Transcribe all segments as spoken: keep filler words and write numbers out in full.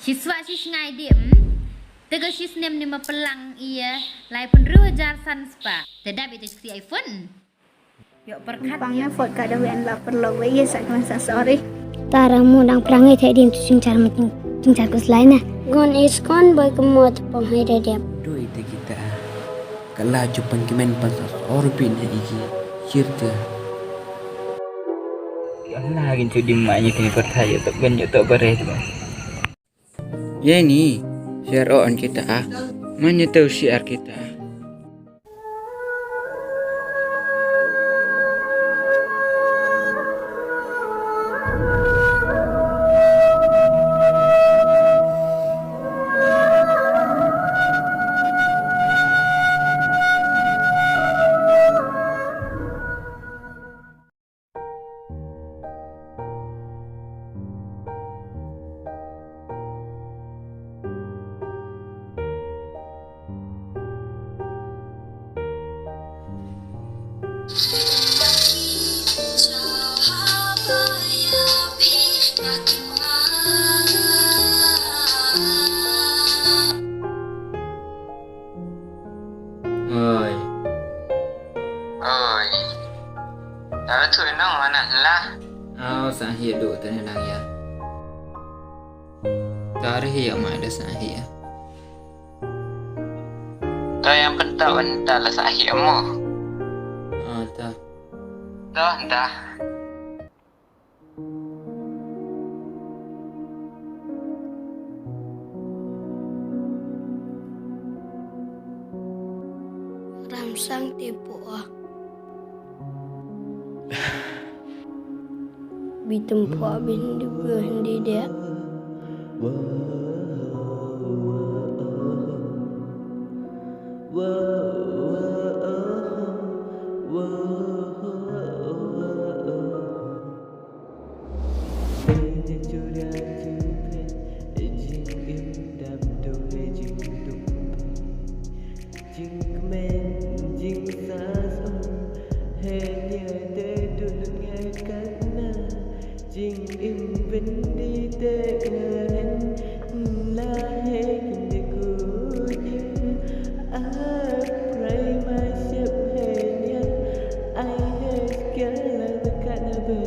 Chi swa chi sngai di, hmm? Te ka chi snem ni ma pynlang i ya lai pynru hajar san spah. Te dap i te chi iPhone. Yoh pyrkhat. Pang ya phot ka da wi an la pyrlok wi ya sa klan sa sorry. Tara mu dang pyrang i te dim tu chingchar ma ching, chingchar kus lai na. Gon is kon boy ka mo te pang hai da dep. Doi te kita. Ka la ju pan kimen pan sa sorry pin ha iji. Chir te. Ya la gin chu dim ma ni te pyrthai ya tok ben ya tok bare te ba. Ye ni, share o an kita ah. Man ye tau share kita ah. Oi. Oi. Tara tu nong ana la. Au, sa hi du te nang ya. Tara hi ya ma da sa hi ya. Ta yang penta wan ta la sa hi mo. Ah, ta. Ta, ta. Ram sang ti pu ah. Bi tem pu ah bi hindi bu hindi dia. Jingkmen, jingsas, um, henia te dul ngai katna. Jingim bendi te ngaren, la he kinde ku jing. Aprai ma sep henia, ai he skia la katna be.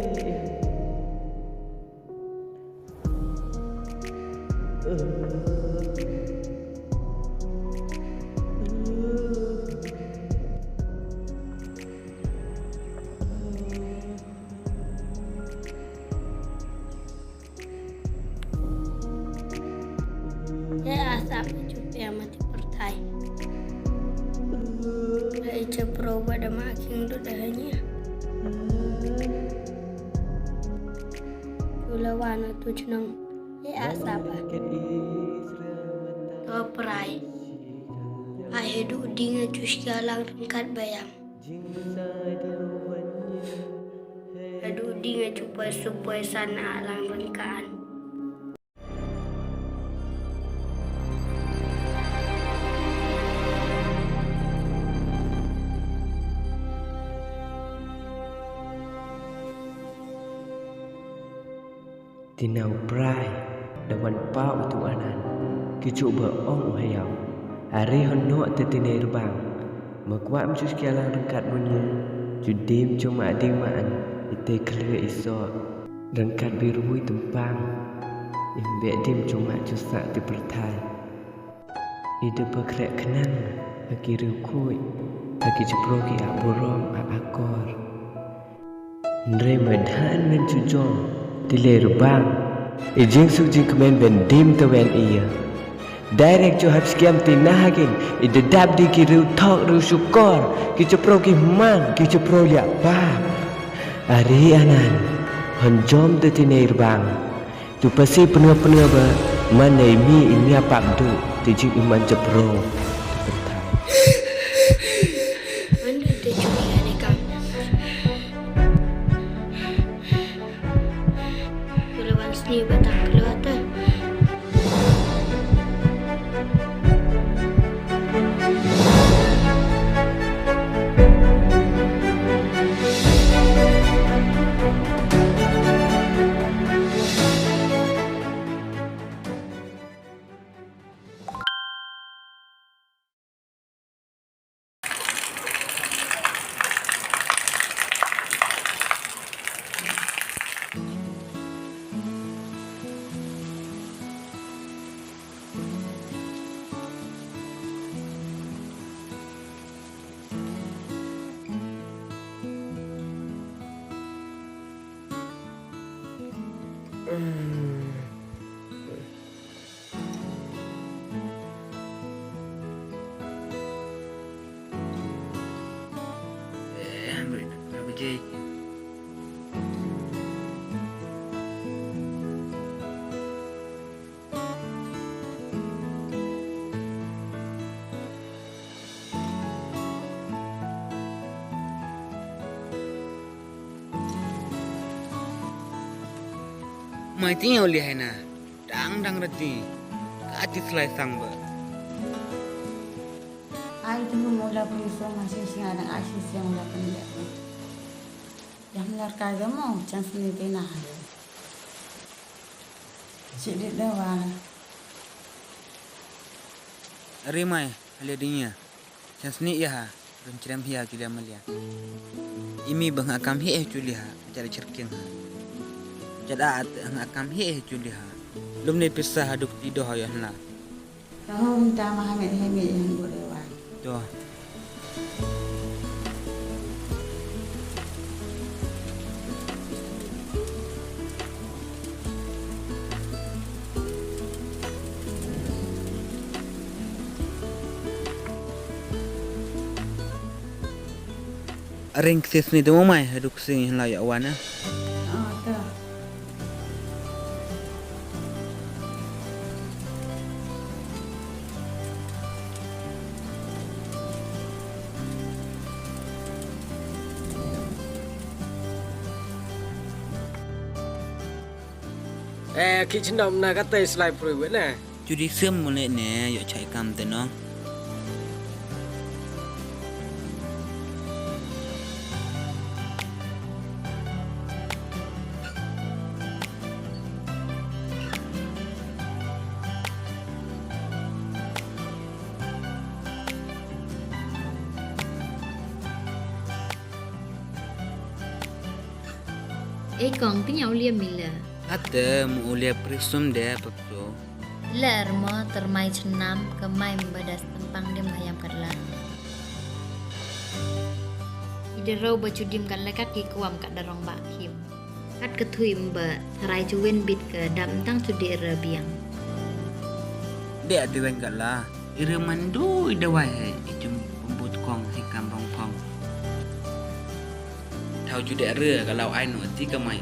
Ye asap i chupe ama ti pyrthai. Ye i chapro ba da ma king du da hanya. Chula wana tu chnong. Ye asap a. To prai. Ai he du ding a chu skia lang ryngkat bayam. Adu ding a chu poi su poi san a lang ryngkat. Tina u Prai, da wan pa u tu anan, ki chu ba ong u hayau. Are hon noh te tine rbang, ma kwah em chu skia lang ryngkat bun ye, chu dim chu ma ding ma an, i te khlwe i soh. Ryngkat bi rui tempang, im be dim chu ma chu sah ti pyrthai. I da ba khreh khnang, ha ki riewkhuid, ha ki chipro ki a burom a akor. Nre ma dhan men chu jong, ti le rbang. I jingsuk jingkmen ben dim te wen i ya. Direct chu hap skem ti na ha kin, i da dap di ki riew thok riew shukor, ki chipro ki man, ki chipro liak pap. Are anan, hon jom te tine rbang. Tu pasi pynwa pynwa ba, man nei mi i mia pap du, te jing i man chapro. Te pyrthai. Mandu te chuni ane kam. Kula wan sni batang keluar te. Mai ti yow li hai na. Dang dang rati. Ka ti slai sang ba. Ai tu mo la pun so ma si si adang ai si si la pun ya. Yang lar ka ga mo chance ni te na ha. Si di da wa. Ari mai, ale dinya. Chance ni ya ha, run chrem hi ya ki da malia. Imi bang akam hi eh chuli ha, chara cherking ha. Chara at akam hi eh chuli ha. Lum ni pisa ha duk ti do ha yan la. Tahu minta mahamet hemi yang boleh wai. Doh. Aring ksis ni tu mai, haduk sing hin la ya wan, eh. Ah, ta. Eh, ki chendam na ka te slai prui we ne. Judi sem mule ne, yo chai kam te no. E kong, ti ñiaw liam mi le. Ate mo u liam prisum de pap to. Le er mo termai chenam ke mai mbadas tempang dem hayam katla. I de rau ba chudim katla kat ki kuam kat darong ba khim. Kat ke thui mba tharai chuwin bit ke dam tang chu de re biang. De ate wen katla. I re mandu i dawai he i chum pembut kong he kam rong phong. Thau ju de re ka lau ai no ti ka mai.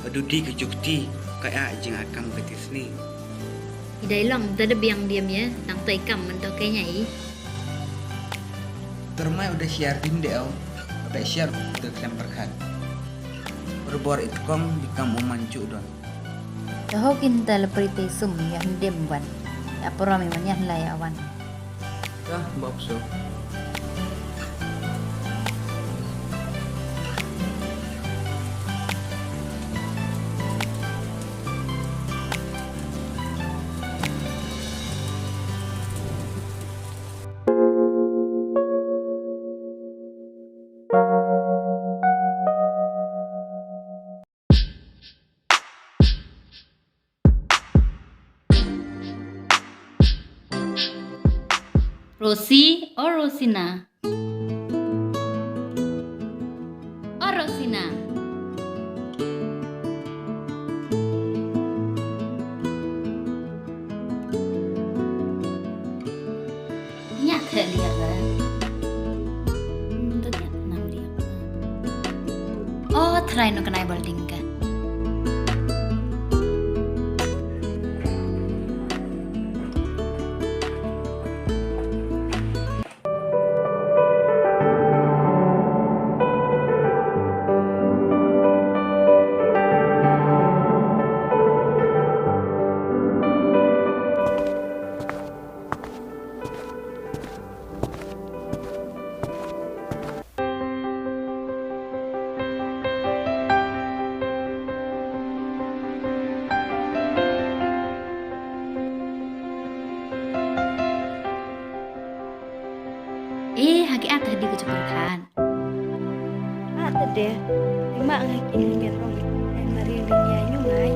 Adu di ka juk ti ka a jing akam ka ti sni. I dai long ta da biang diam ye, tang tai kam man to ke nya i. Termai udah siar dim de au, udah siar udah klem perkhat. Berbor it kong di kam uman ju don. Taho kin ta le perite sum ya hendem wan. Ya poromi man ya hendai awan. Dah, bok so. Rosi, o Rosina. O Rosina. Nya khe liak re. Hmm, tu nya nam liak. Oh, try no kenai balding ka. Eh, haki at hadi ka chapar khan. Ah, tade. Di ma nga kin ngi rong. Ai mari ngi ya ñu ngai.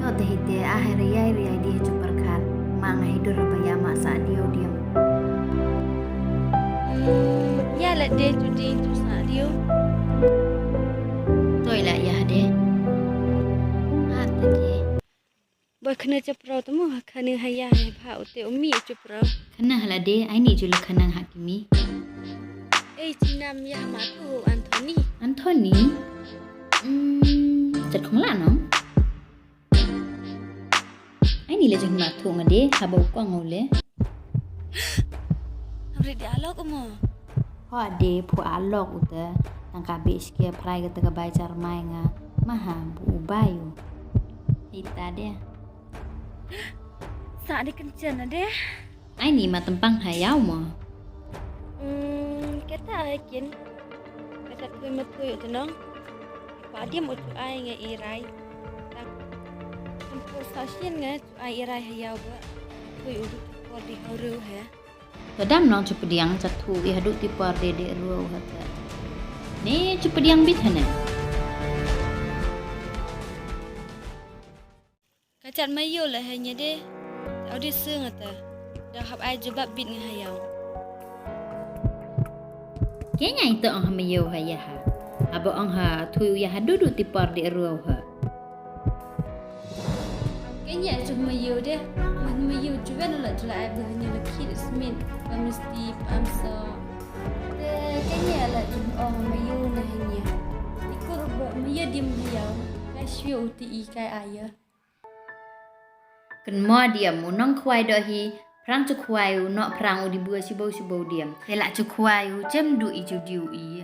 To te hite, ah, riai, riai di ha chupar khan. Ma nga hi dur ba ya ma sa dio diam. Ya la de tu di tu sa dio. Toi la ya de. Ah, tade. Ba khana chaprau tamo, khana haya he pha ute umi chaprau. Khana hala de, ai ni ju la khana ha ki mi. Ei, chinam ya ma tu Anthony. Anthony? Hmm, chat khong la no? Ai ni le jong ma tu nga de, haba u kong u le. Hamre de alok mo. Ho de phu alok ute, tang ka be skia prai ka te ka bai char mai nga. Maha bu u bai u. Ita de. Sa de kynchen na de. Ai ni ma tempang ha yaw mo. Hmm, kata ai kin. Kata tui ma tui u tenong. Pa diam u tu ai nge i rai. Tak. Tempu sa sien nge tu ai i rai ha yaw ba. Tui u du por di hau riu he. Tadam nong chupdiang chatu i hadu ti por de de ruo hata. Ne chupdiang bit hane. Ka chat mayu la ha nya de. Au di sung ata. Da hap ai jubab bit nga ha yaw. Kenya ito ong ha mayu ha ya ha. Abo ong ha thui ya ha dudu ti por de ruo ha. Kenya chu mayu de. Man mayu chu ben la chu la ai bu nya la khit smin. Pam sti pam so. Te kenya la chu ong mayu na ha nya. Ikur bo mayu dim ha yaw. Kai shwe u ti i kai aya. Kynmo diam u nong khwai do hi, phrang chu khwai u, no phrang u di bua shibau shibau diam. Te la chu khwai u, chem du i chu diu i.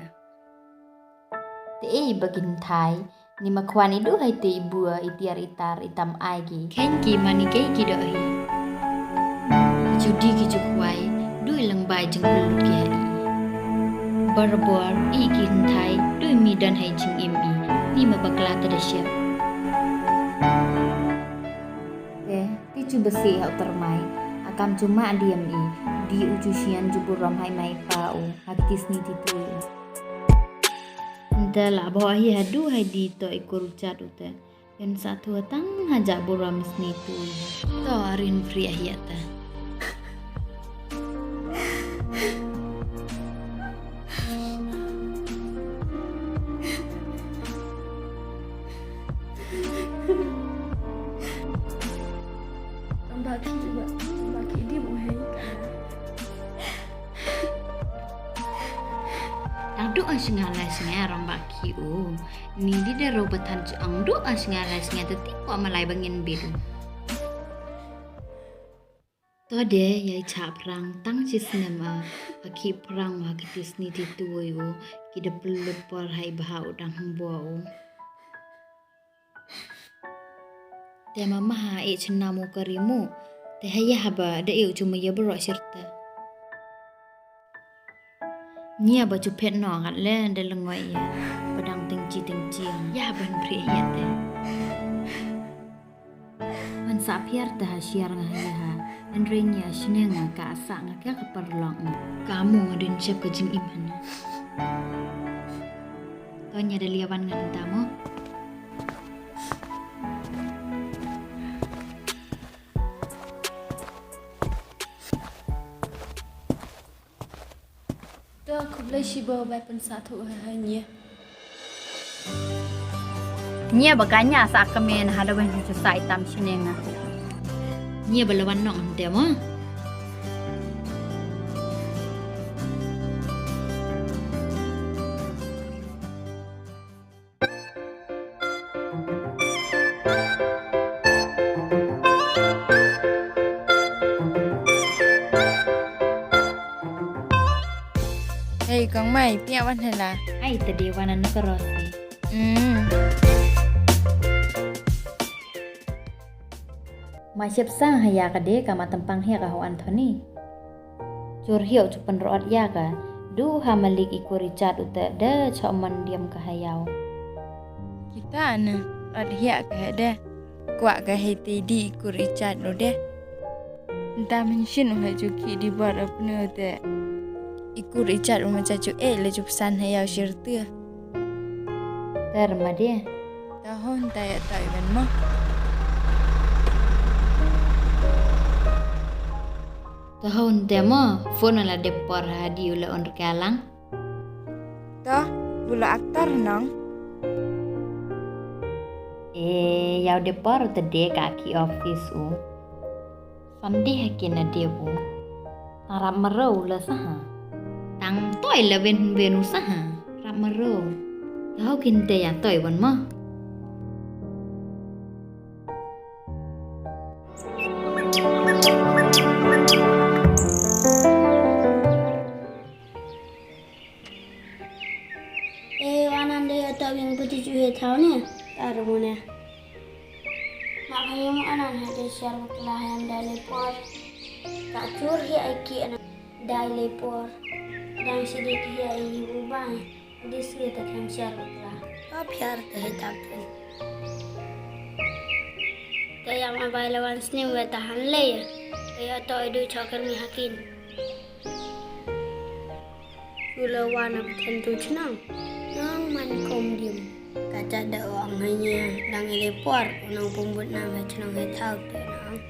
Te e i ba kin thai, ni ma khwan i du hai te i bua, i tiar i tar, i tam ai ki. Khen ki mani kei ki do hi. Ki chu di ki chu khwai, du i lang bai jing lut ki ha i. Bor bor, i ki hin thai, du i mi don hai jing im i, ni ma bakla ta da shep. Te, ti chu basi ha u termai, a kam chu ma diam i, di u chu shian chu burom hai mai pa u, ha kti sni ti tu u. Nte la bo hi ha du hai di to i kur chat u te. Yan sa thu tang ha ja burom sni tu u. To rin fri ahi ata. Baki, baki di mo hei. Tang du a snga lai snga rong baki u. Ni di da ro batan chu ang du a snga lai snga te ti ko malai bangin bidu. To de, yai cha phrang, tang chi snem a, a ki phrang wa ki ti sni ti tu u, ki da plut por hai bha u dang hang bo u. Te ma maha e chna mu kari mu, te ha ya ba, da e u chu ma ya bro shirta. Nia ba chu phet no ngat le, da lengoi ya, ba dang ting chi ting chi, ya ban pri ya te. Wan sa phiar te ha shiar nga ha ya ha. An re nya shneng nga ka sa nga ka ka parlok nga. Ka mo nga dun chep ka jingim hana. To nya da lia wan nga nta mo. To khublei shibun bai pynsah thuh ha nia. Nia ba ka nia sa ka men ha da wen chu sa i tam shneng nga. Nia ba la wan nong te mo. Hei, kong mai, pia wan hela. Ai, te de wan anu ka Rosi. Hmm. Ma shep sang ha ya ka de ka ma tempang hia ka ho Anthony. Chur hiu chu pynrot ya ka, du ha malik i kur i chat u te de cha man diam ka ha yaw. Kita na, rot hia ka ha de. Kwah ka hei te di i kur i chat u de. Nta mention u ha chu ki di bor apnu te. I kur i chat u ma cha chu e le chu psan ha yaw shir te. Ter ma de. Ta hon ta ya ta i wan mo. Ta hon te mo, phone la de por ha di u la on rkalang. To, bu la aktar nong. E, yaw de por te de ka ki office u. Samdi ha ki na de u. Tang rap maro la saha. Tang toi la wen wen u saha. Rap maro. Tau kin te ya toi wan mo. E, wan an de ya to wing puti chu he thau ne. Share bakla ha em dai le por. Ka chur hi ai ki ana dai le por. Dang sidi ki hi ai u bai. Dis ki ta kem share bakla. Ka phiar te he tap ten. Te ya ma bai la wan snim we ta han le ya. Te ya to du chokar mi hakin. Chula wan ap ten tu chnong. Nong man kom dim. Ka cha da ong ha nia dang le por, nong pum but nam ha chnong ha thau te nong.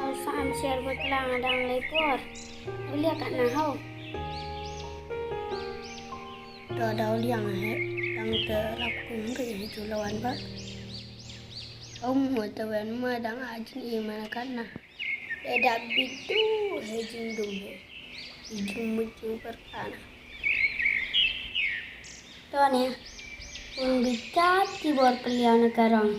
Au sa am share bakla nga dang le por. Ulia ka na hau. To da ulia nga he, dang te rap kum ri he chula wan ba. Om mo te wen mo dang a jin i mana ka na. Te da bitu he jingdum he. I jingmut jingperkana. To ne, un bitat ki bor pelian na karong.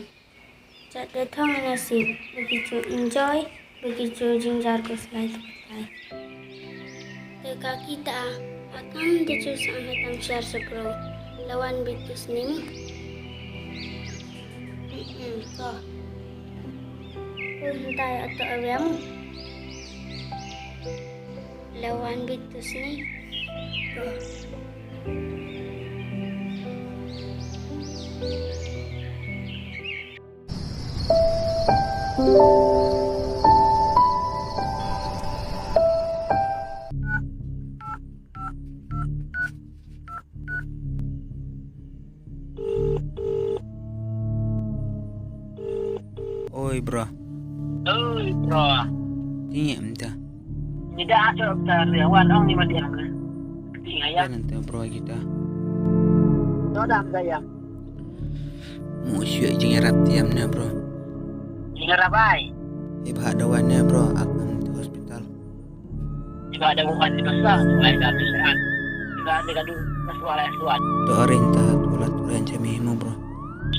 Chat te thong na sip, bagi chu enjoy, bagi chu jingjar ko slai slai. Te ka kita, akam te chu sang he tam share sa pro, la wan bitu snim. Mm, ko. Ko hentai ato aviam. La wan bitu sni. Oi, bro. Oi, bro. Tingi em ta. Ni da ato ta le wan ong ni ma diang. Tingi ya. Nan ta, bro, kita. To dam da ya. Mu syu jing rap tiam na, bro. Jing rap ai. Iba da wan na, bro, akam tu hospital. Iba da bukan di basa, mulai ka bisan. Iba da kadu masuara suat. To arin ta, tu la tu ran chami mo, bro.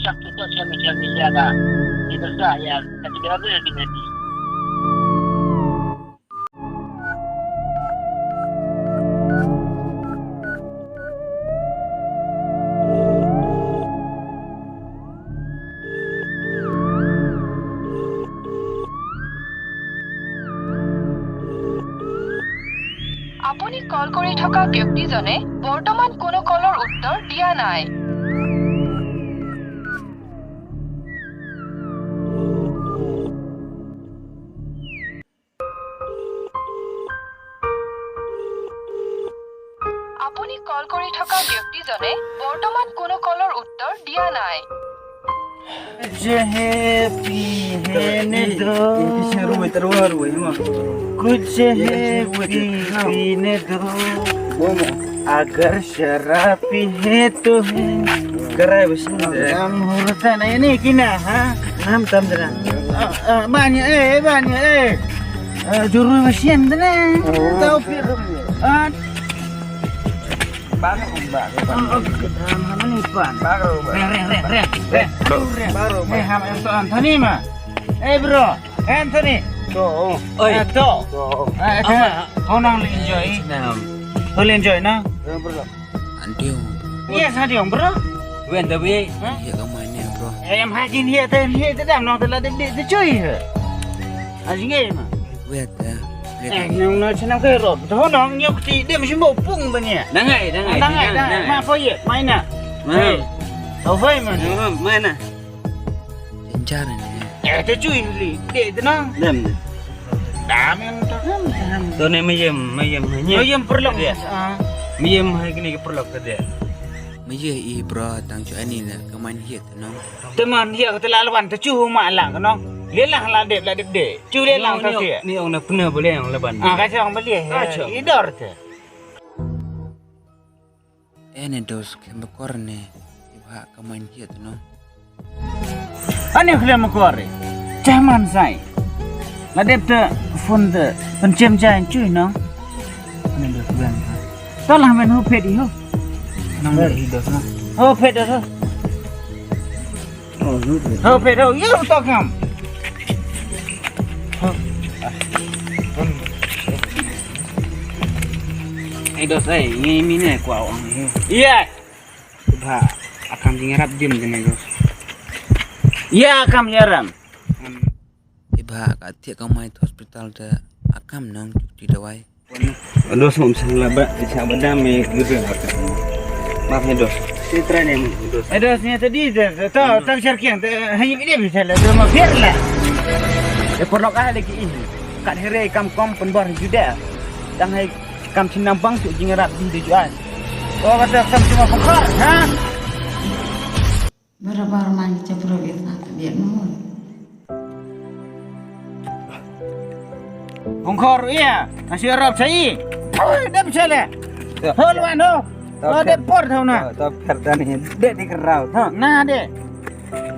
Sak tu to chami chami ya ka. Di basa ya, tapi dia ada di nanti. আপুনি কল কৰি থকা ব্যক্তিজনে বৰ্তমান কোনো কলৰ উত্তৰ দিয়া নাই। আপুনি কল কৰি থকা ব্যক্তিজনে বৰ্তমান কোনো কলৰ উত্তৰ দিয়া নাই। Karai bas. Nam hurta na ini kina, ha? Nam tam dra. Ah, ah, banya, eh, banya, eh. Eh, juru basian dene. Oh. Tau pi. Ah. Baru, baru, baru. Ah, ah, ah, mana ni pan? Baru, baru. Reng, reng, reng, reng, reng. Baru, baru. Eh, ham em to Anthony ma. Eh, bro. Anthony. To. Oi. Eh, to. To. Eh, to. Apa? Kau nang enjoy. Nam. Kau enjoy na? Yang perlu. Antiu. Yes, antiu, bro. Wen da wi. Ha? Ya ka mai ne, bro. Eh, em ha kin ya te, ya te dam nong te la de de chui ha. Ajinge ma. Wet ya. Eh, nong na chnam ke ro. To nong nyok ti dem shimo pung ba ne. Nangai, nangai. Nangai, nangai. Ma po ye, mai na. Ma. Hey. Au hoi ma. Ma, ma na. Enjar ne. Eh, te chui li. De, de na. Dem. Dam yang ta. Dem, dem. To ne mayem, mayem, mayem. Mayem perlok. Dia. Ah. Mayem hai kini ke perlok ke dia. Mayem i bro tang chu ani na keman hiat nong. Teman hiat ke te la lawan te chu ma la ke nong. Le lang la dep, la dep de. Chu le lang ta dia. Ni ong na pena boleh ong laban. Ah, ka chong boleh. Ah, chong. I dor te. Ene dos khlem bakor ne, iba ka main kiat no. Ani khlem bakor e. Chaman sai. La dep te phone te, pynchem jai chui no. Ani dos khlem. To lang men hu phet i ho. Nang i dos no. Ho phet dos ho. Ho phet ho, yo to kam. Ai dos ai, ngi mi ne kwa ong. Iya. Ba, akam jing rap dim de ne dos. Ya kam yaram. Iba ka thiah ka mai hospital te akam nong chukti dawai. Dos mom sala ba, sa ba dam me gede akam. Maaf ya dos. Sitra ne dos. Eh, dos ni tadi te, te, te, tang syarkiang, te, hanya ini bisa lah, tu mah biarlah. Eh, por lo ka lagi ini. Kat here kam kom pen bor juda. Tang hai kam chin nampang tu jingarap di tujuan. Oh, kata kam cuma pengkor, ha? Barabar man ki chapro ita biak mo. Bongkhor iya, nasi arab sai. Oi, dep sele. Ya. Hol wan ho. Ta Oh, dep per- por tau na. Ta per dan hin. Dek di kerau, ha. Na, dek.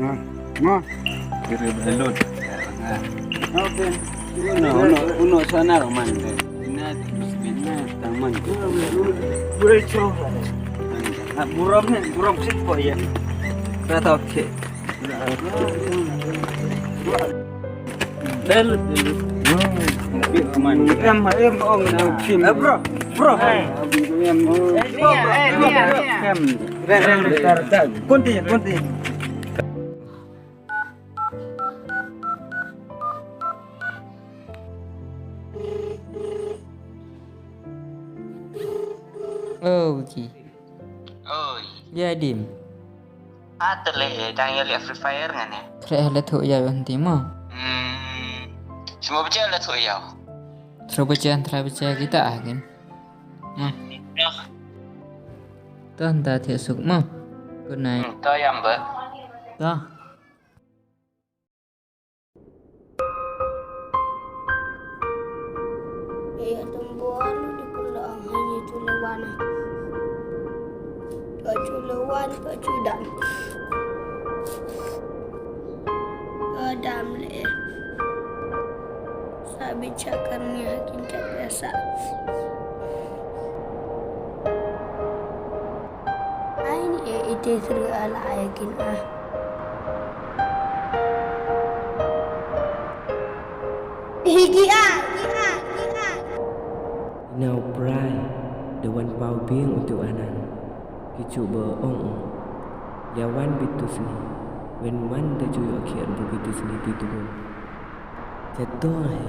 Ma, ma. Kira belot. Oke. Uno, uno, uno sana man, dek. Ina, ina, taman. Buram, buram sit po ya. Rata oke. Del, del. Em, em, ong, em, sim. Eh, bro, bro. Eh. Em, em, eh, Nia, eh, Nia, Nia. Em, em, em. Continue, continue. Oh, Wiki. Oi. Ya, Dim. Ate le, dang ya liat Free Fire ngan ya. Kre le thu ya yon ti mo. Hmm. Semua baca le thu ya. Terus baca, terus baca kita akin. Nah. Ya. Toh, nta thiah suk mo. Good night. Hmm, toh, ya, Mbak. Toh. Iya, tembuan di pula hanya culawan. Ka culawan, ka cudam. Ka dam le. Sa bicha karnia kin kat biasa. Ai ni e ite seru ala ai kin ah. Hi ki ah, ki ah, ki ah. Ina u Prai, da wan pau biang u tu anan. Ki chu ba ong. Ya wan bitu sni. Wen man da chu yo khiar bu bitu sni bitu bu. Te to he,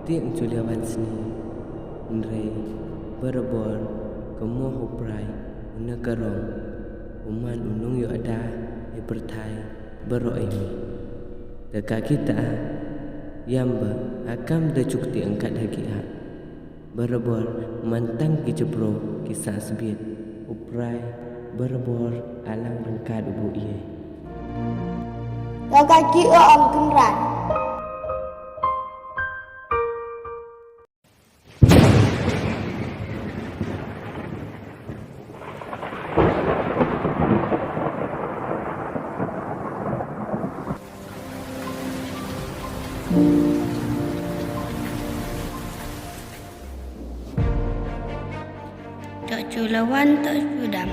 tiang chu le wan sni, nrei, barabor, ka mo u Prai, u na ka rong, u man u nong yo ada, e pyrthai, baro e mi. Te ka kita, yam ba, akam da chuk tiang kat ha ki ha. Barabor, man tang ki chapro, ki sa sbiet, u Prai, barabor, alang ryngkat u bu ye. Ka ka ki o ong Kynrad. To chu la wan, to chu dam.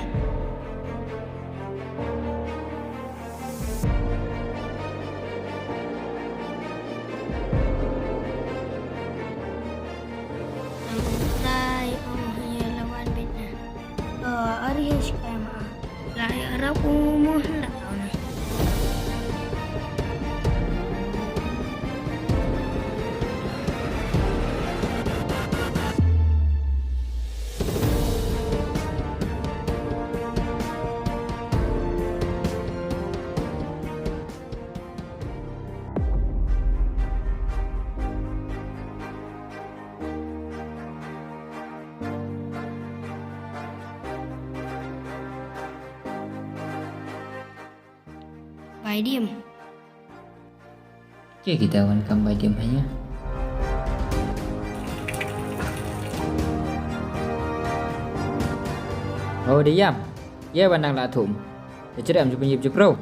Ang Prai, oh, ya la wan bit na. Oh, ari ya sikai ma. Lai arap u mo hla tau na. Bai Dim. Ke kita wan kam Bai Dim hanya. Oh, Diam. Ya, wan nang la thum. Te chere am ju pynyip ju pro.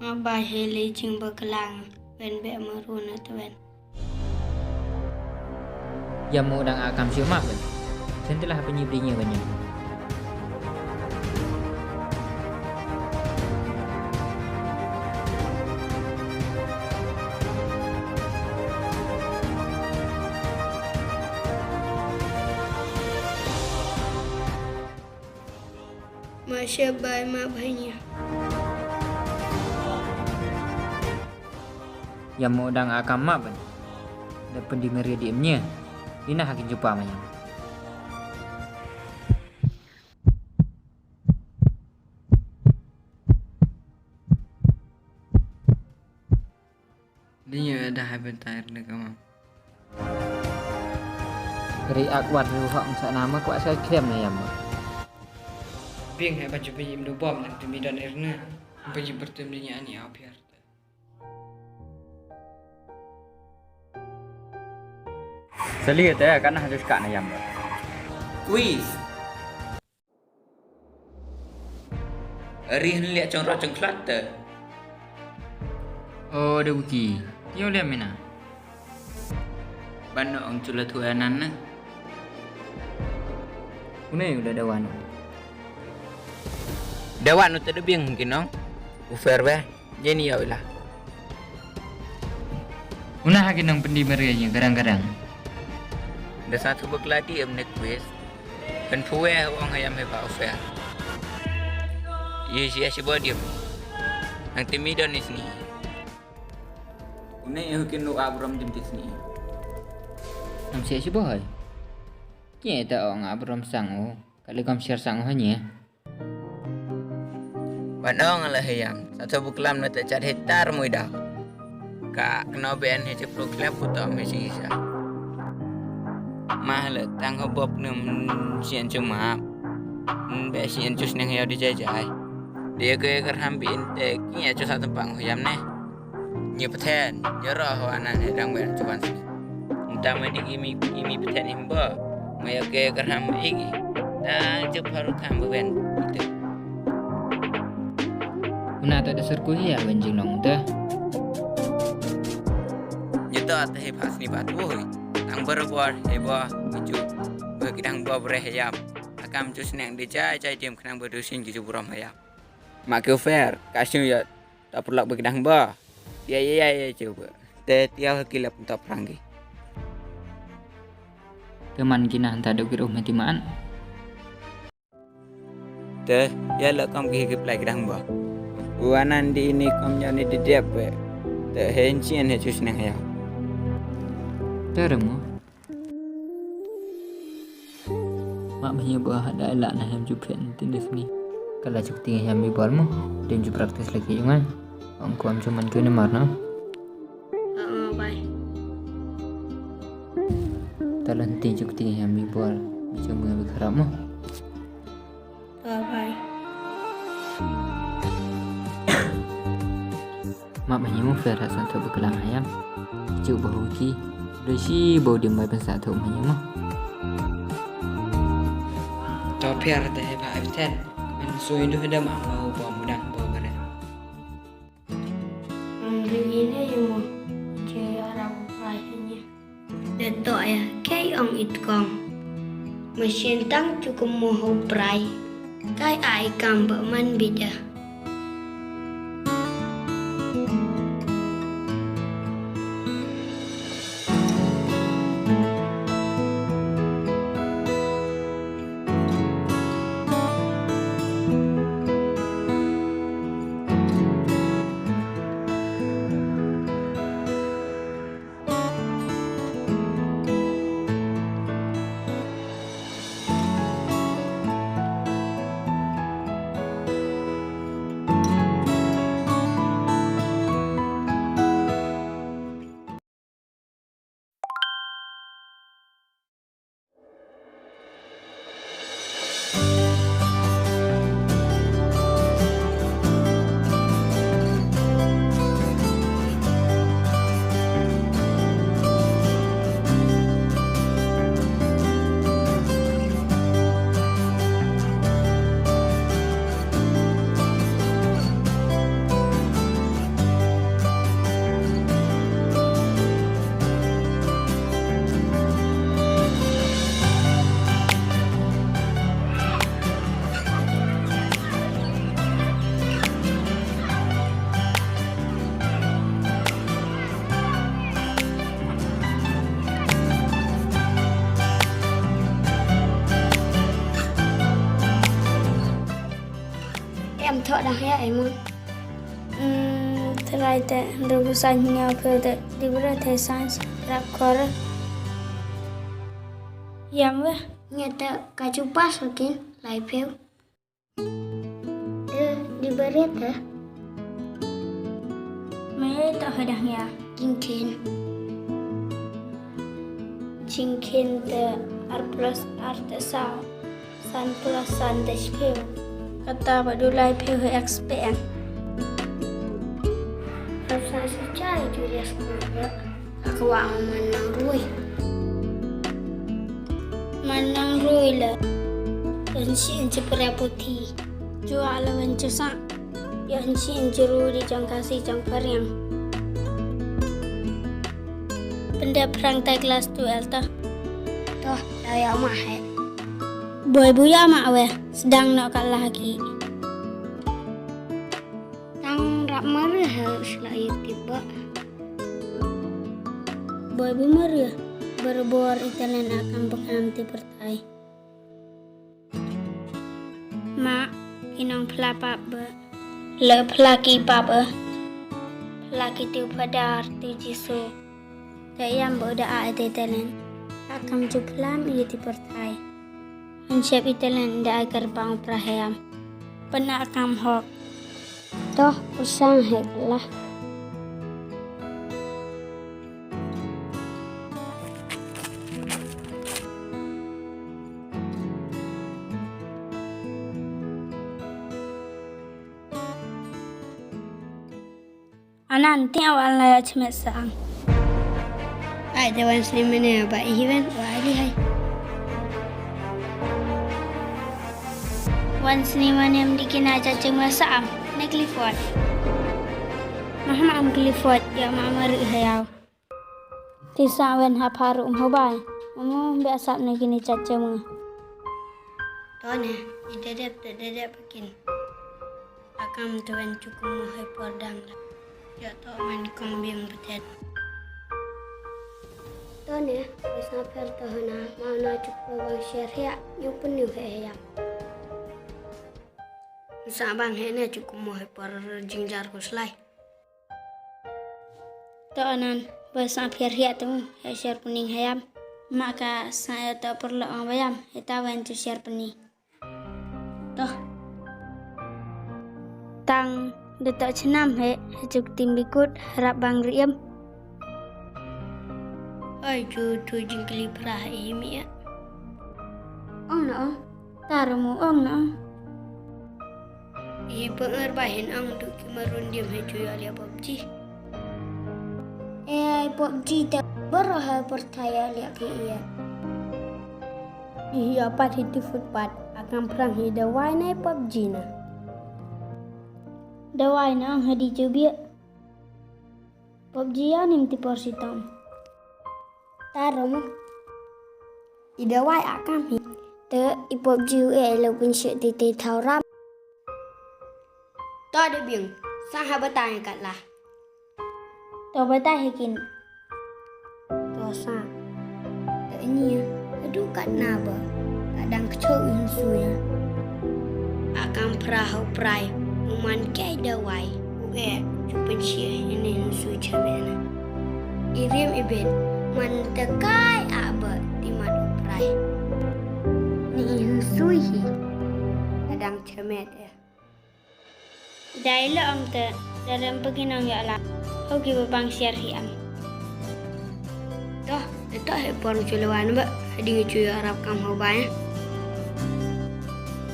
Nga bai he le jing baklang, wen be maru na twen. Ya mo dang akam siu ma wen. Sentilah ha pynyi bri nya wen ya. Ma she bai ma bai nya. Ya mo dang a kam ma ban. Da pyndi meri di em nye. Dina hakin jumpa ma yam. Dina da hai bynta ne ka ma. Ri ak wat ru hok sa nama kwah sa krem na yam. Bing hai ban ju bing im du bom nang timi don irna. Bagi bertem dina ani au piar. Sali te ka na jus ka na yam. Quiz. Ari han liak chong ro chong khlat te. O, da Wiki. Yow liak mina. Ban no ong chula thu anan na. Une u da dawan. Dawan u te da biang ki nong. U fair be. Jeni yow ila. Una ha ki nong pyndi meri ya garang-garang. Da sa thu bakla di em ne quiz. Kan phuwe ong hayam he ba u fair. Ye si asi bo di em. Nang timi don isni. Une yu kin nu abram dim tisni. Am si asi bo hai. Ki ta ong abram sang o. Kali kam share sang o hanye. Ban ong la hayam, sa thu buklam na te chat hitar mui da. Ka kno ben he cheplo klep putom he si sa. Ma le tang ho bop num sian chuma. Be sian chus neng hayam di jai jai. Dia ke kerham bi inte ki ya chus sa tempang hayam ne. Nyi pthen, nyi roh wa nan he dang wer chuban sini. Nta me di kimi, kimi pthen imbo. Me ya ke kerham igi. Tang chup haru kham wen. Itu. Una ta da sur ku hi ya wen jinglong te. Nyi to ta he pas ni bat woi. Tang berobor he bo, ichu. Be kidang bo bre he yam. Akam chus neng di jai, jai dim kenang bedusin ki chuburom he yam. Ma ke fair, kasih ya. Ta pulak ba kidang ba. Ya, ya, ya, ya, cuba. Te tiaw ha kilap ta prang ki. Te man ki na hanta dok ki ruh mati man. Te, ya la kam ki ki plai kidang ba. Buanan di ini kam ya ni di dep be. Te hen chien he chus nang ya. Te remo. Mak mah ya ba hada la na hem ju phen tin sini. Kala chuk ti hem mi bol mo. Dem ju practice lagi yungan. Ong ko am chu man ko ni mar na. Oh, bye. Talan ti chuk ti hem mi bol. Chu mo bi kharap mo. Bye bye. Map ma himu fer ha san tho bakla hayam. Chu ba hu ki. Lo shi bo dim bai ban sa tho ma himu. To fer te he ba absent. Men sui du hada ma ma bo mudang bo bare. Ang ri ini yung che ara u prai ini. Da toh ya, kei ong it kong. Machine tang chukum mo ho prai. Kai ai kam ba man bida. Em thoh dang ya em. Hmm, tena Te, rubu sa nya phe te, di bra te science, rap kor. Yam we. Nya te, ka ju pass lakin, lai phe. Te, di bra te. Me to hadah ya. Jingkhin. Jingkhin te, ar plus ar te sa. San plus san te shiphew. Kata ba du lai phew he expand. Rap sa sa chai Julius Kurba. Akwa man nang rui. Man nang rui la. Kan si inchi peraputi. Jua la wan chusa. Yoh nchi inchi ru di jong Khasi jong Pariang. Pyndep phrang tai class twelve ta. Toh, da yoh ma he. Boi bu yoh ma we, sdang noh ka lagi. Tang rap mari he, sla ye tip ba. Boi bu mari, barabor i talent akam bakam ti pyrthai. Ma, ki nong phla pap ba. Le phla ki pap e. Phla ki tu Phadar tu Jisu. Te yam ba da ai te talent. Akam ju phlam i ti pyrthai. Yn chep i talent da ai kyrpang u Prah yam. Pynakam hok. Toh, u sang hek la. Anan, ti aw an la ya chmet sa ang. Ai, te wan sini mane ba i wan, wa ai di hai. Wan sini mane mdi kina cha chema sa am, ne Clifford. Maham am Clifford, ya ma mari hayaw. Ti sa wen ha pharu um hobai. Amu be asap ne kini cha chema. To ne, i dedep, te dedep kin. Akam te wen chukum mo hai por dang la. Ya to man kong biang betet. To ne, basa per to hana, mau na chukum bang share ya, nyu penu he ya. Sa bang he ne chukum mo hai por jingjar ko slai. To anan, basa per ya tu, he share puning hayam. Maka sa ya to perlu ang bayam, he ta wen chu share puni. Toh. Tang, da toh chnam he, he chuk tim bikut, harap bang riem. Ai, chu tu jingkli Prah i mi ya. Ong na ong, ta ru mu ong na ong. I pyngar ba hin ong du ki marun diam he chu ya lia PUBG. E, PUBG te baro ha pyrthai ya lia ki ya. Hi apat hi tu footpath, akam phrang hi dawai na PUBG na. Dawai na ang hadi chubia. PUBG ya nim ti por sitom. Tarom. I dawai akam hi. Te i PUBG u e lo pun shi ti te thauram. To de biang, sa ha batai kat la. To batai hekin. To sa. Te ni, adu kat na ba. Kadang kecho in suya. Akam Prah u prai, uman kai dawai. U e, chupen shi ini in su chamena. Irim ibit, man te kai aba, timat u prai. Ni in sui hi. Kadang chamet e. Dai lo ong te, darem pagi nong ya la. Ho ki ba bang share hi am. Toh, toh he por chu lewan ba, hadi ngi chu ya rap kam ho ba ya.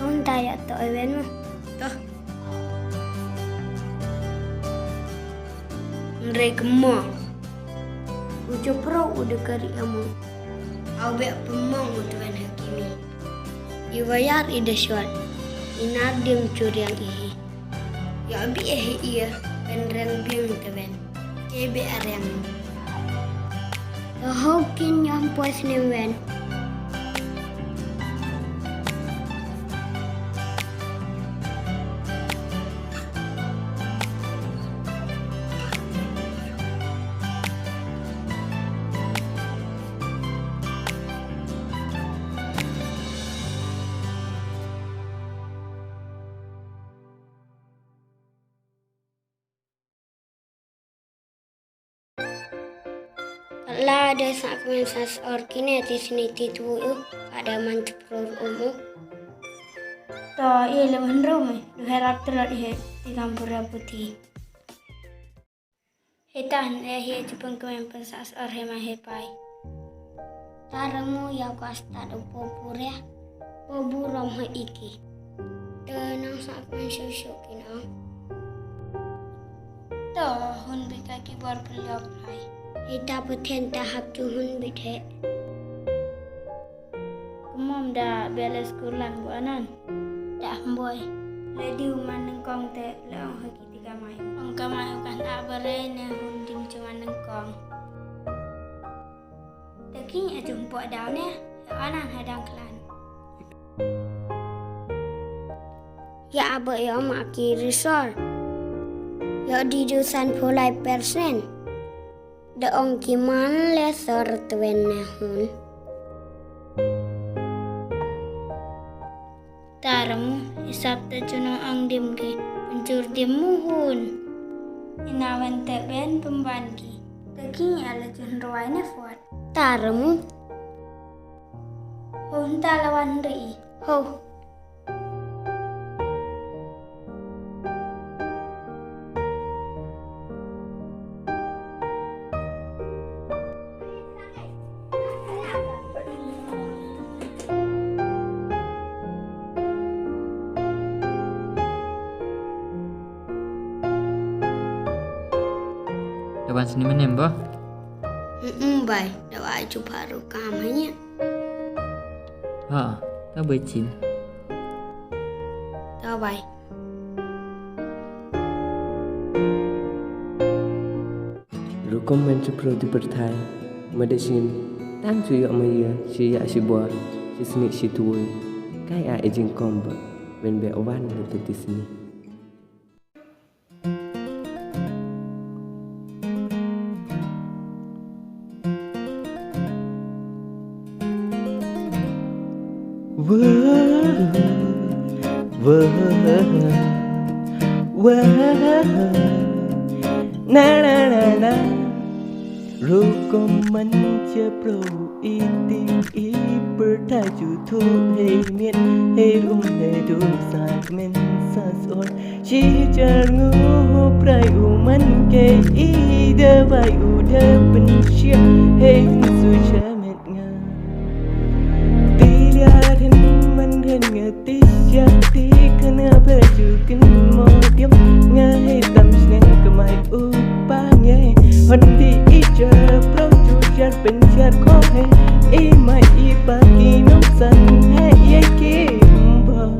Ong ta ya toh e wen ma. Toh. Nre kemo. U chopro u de kari amu. Au be pemong u tuan hakimi. I wayar i dashwat. I nar dim churiang i hi. Ya bi e hi ia, pen reng biang te wen. Ke be areng. Ho kin yam pues ne wen. La de sakmen sas or kine ti sini ti tu u, ada man chupro um u. To, i le man rum, du herap telot i he, ti kampura puti. Hetan, e he chupang kemen pensas or he ma he pai. Taramu ya ko astat u po pure, po burom he iki. Te nang sa kmen shushu kino. To, hun bika ki bor peliok pai. Heta peten ta hap tu hun bit he. Kumom da bele skul lang bu anan. Da hamboi. Le diu man nengkong te le ong haki ti kamai. Ong kamai u kan a bare ne hun dim chuman nengkong. Te king a jumpo daw ne, ya anan hadang klan. Ya abe ya ma ki risor. Ya di du san pulai persen. Da ong ki man le sor twen ne hun. Taramu, isap te chunong ang dim ki, pencur dim muhun. Inawan te ben pemban ki. Te ki ala chun ruai ne fot. Taramu. Hun talawan ri. Ho. Da wan sini menem bo? Mm, bai, da wa chu paru kam hanya. Ha, ta bai chin. Ta bai. Rukom man chapro di berthai, made sin, tang chu yo maya, shi ya shi bor, shi sini shi tuwi. Kai a ejing kom ba, wen be wan le te ti sini. Wah, wah, wah, na, na, na, na. Rukom man chapro iti i berthai chu thu hei miet hei rum hei du sakmen sas or. Shi jar ngu prai u man ke i da bai u da pynshia hei su sha met nga. Ti lia thin man thin nga ti shia ti khan nga pha ju kin mo tiam nga hei tam shneng kamai u pa nge. Hon ti i jar pro ju jar pynshia ko hei i mai i pa ki nong san hei ye ki mbo.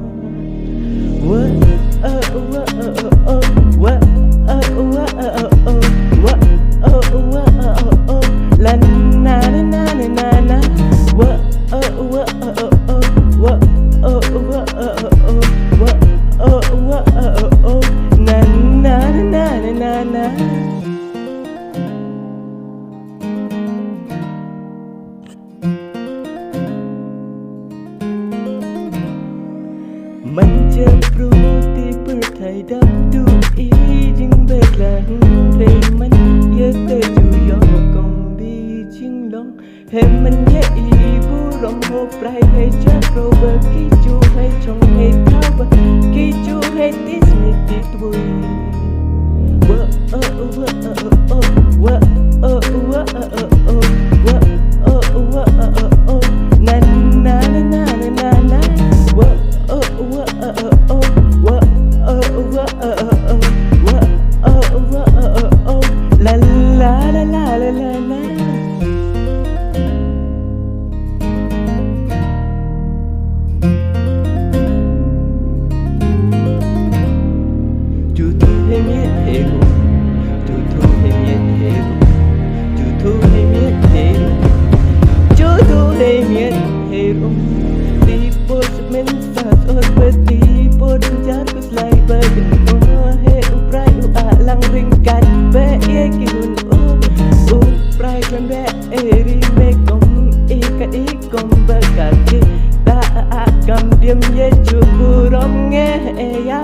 Man chapro ti berthai dap tu i jingbakla hynrei man ya te ju yong kong di jinglong. Hei man ya i burom ho prai hei chapro ba ki ju hei chong hei thaw ba ki ju hei ti sni ti twi. Ju thu hei miet hei rum, ju thu hei miet hei rum, ju thu hei miet hei rum, ju thu hei miet hei rum. Ti por men sa or ba ti por jar kus lai ba kin o hei u prai u a lang ring kat ba ye ki hun u, u prai klan ba e ri me kom e ka e kom ba ka ke ta a kam diam ye ju burom nge e ya.